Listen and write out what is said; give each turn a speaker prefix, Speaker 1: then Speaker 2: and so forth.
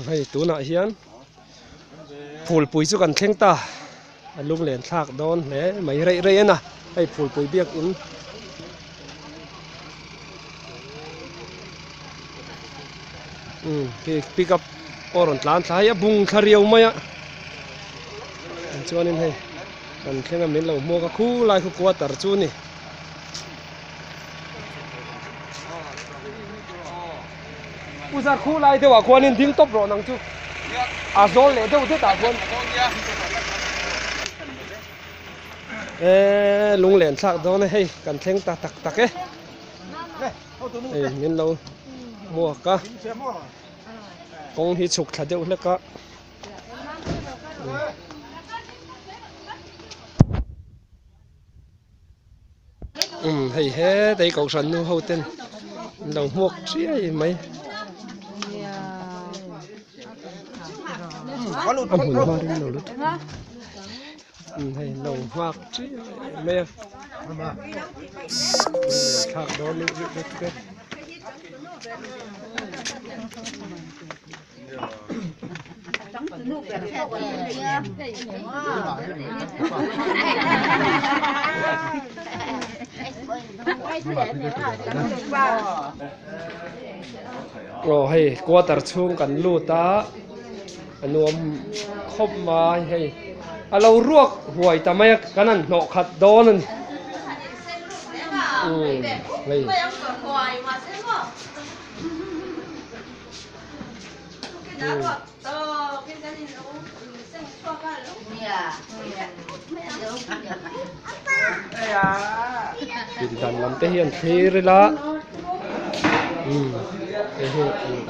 Speaker 1: Hei tunah hian phulpui chu kan thleng ta a lunglen thlak dawn hle mai reih reih a na hei phulpui biakin umm khi pick up pawh a rawn tlan thla hei a bung thla riau mai a chuanin hei kan thleng a min lo hmuak a khulai khu quarter chu a ni. U zar khu lai deuh ah khuanin ding tawp rawh nang chu a zawl leh deuh det ah khuan eee lunglen thlak dawn e hei kan thleng ta tak tak e hei min lo hmuak a kawng hi chhuk thla deuh hlek a. Umm hei hetei kohhran nu ho ten an lo hmuak chiai mai a hmun hma ring lo lutuk umm hei an lo nghak chiai mai a thlak dawn lutuk e. Aw hei quarter chhung kan lut a a nuam khawp mai hei a lo ruak huai ta mai a kan han hnawh khat dawn a ni umm hei. Pindan lam te hian thlir ila umm hei hi umm.